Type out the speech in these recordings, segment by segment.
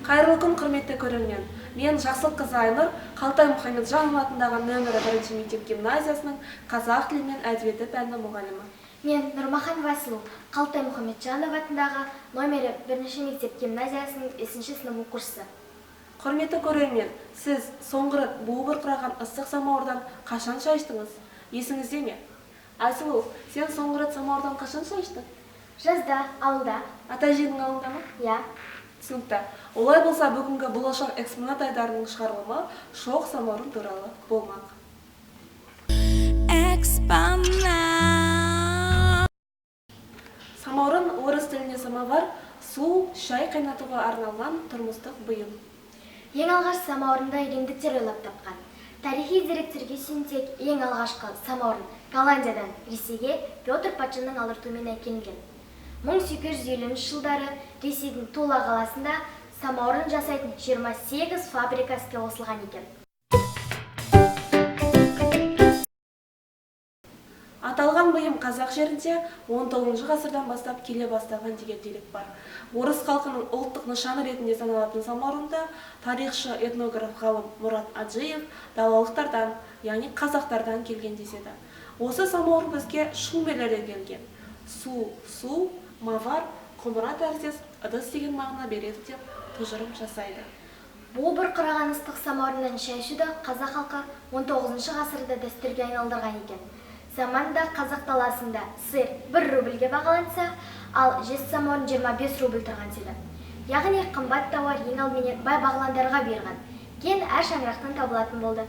Қайырлы күн, құрметті көрермен. Мен Жақсылыққызы Айнұр, Қалтай Мұхамеджанов атындағы нөмірі 1 мектеп гимназиясының қазақ тілі мен әдебиеті пәнінің мұғалімі. Мен Нұрмахан Айсұлу, Қалтай Мұхамеджанов атындағы нөмірі 1 мектеп гимназиясының 5 сынып оқушысы. Құрметті көрермен, сіз соңғы рет буы бұрқыраған ыстық самауырдан қашан шай іштіңіз? Есіңізде ме? Айсұлу, сен соңғы рет самауырдан қашан шай іштің? Жазда, ауылда. Ата-әженің ауылында ма? Иә. Түсінікті. Олай болса, бүгінгі Болашақ экспонат айдарының шығарылымы шоқ самаурын туралы болмақ. Экспонат. Самаурын орыс тілінде самовар, су, шай қайнатуға арналған тұрмыстық бұйым. Ең алғаш самаурынды римдіктер ойлап тапқан. Тарихи деректерге сүйенсек, ең алғашқы самаурын Голландиядан Ресейге Петр патшаның алдыртуымен әкелінген. 1850 жылдары Ресейдің Тула қаласында самаурын жасайтын 28 фабрика іске қосылған екен. Аталған бұйым қазақ жерінде 19 ғасырдан бастап келе бастаған деген дерек бар. Орыс халқының ұлттық нышаны ретінде саналатын самаурынды тарихшы этнограф ғалым Мұрат Аджиев далалықтардан, яғни қазақтардан келген деседі. Осы самаурын бізге шумерлерден келген. Су, су, мавар, құмыра тәріздес ыдыс деген мағына береді деп тұжырым жасайды. Буы бұрқыраған ыстық самаурыннан шай ішуді қазақ халқы 19 ғасырда дәстүрге айналдырған екен. Заманда қазақ даласында сыр 1 рубльге бағаланса, ал жез самаурын 25 рубль тұрған деді. Яғни қымбат тауар ең алдыменен бай бағландарға бұйырған. Кейін әр шаңырақтан табылатын болды.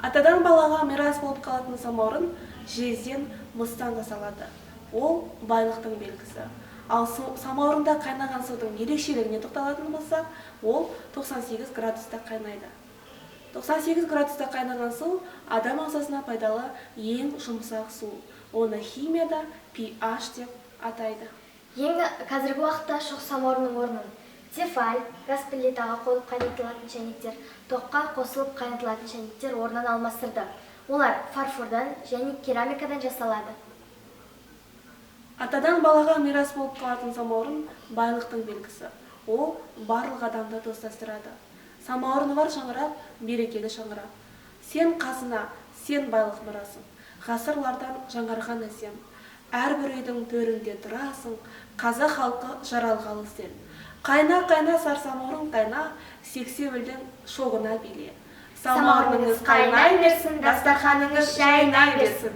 Атадан балаға мирас болып қалатын самаурын жезден, мыстан жасалады. Ол байлықтың белгісі. Ал самаурында қайнаған судың ерекшелігіне тоқталатын болсақ, ол 98 градуста қайнайды. 98 градуста қайнаған су адам ағзасына пайдалы ең жұмсақ су. Оны химияда pH деп атайды. Ең қазіргі уақытта шоқ самаурынның орнын тефаль, газ плитаға қойылып қайнатылатын шәйнектер, тоққа қосылып қайнатылатын шәйнектер орнын алмастырды. Олар фарфордан және керамикадан жасалады. Атадан балаға мирас болып қалатын самаурын байлықтың белгісі. Ол барлық адамды достастырады. Самаурыны бар шаңырақ, берекелі шаңырақ. Сен қазына, сен байлық мұрасың. Ғасырлардан жаңарған әсем. Әрбір үйдің төрінде тұрасың, қазақ халқы жаралғалы сен. Қайна, қайна, сар самаурын қайна, сексеуілдің шоғына биле. Самаурыныңыз қайнай берсін, дастарханыңыз жайнай берсін.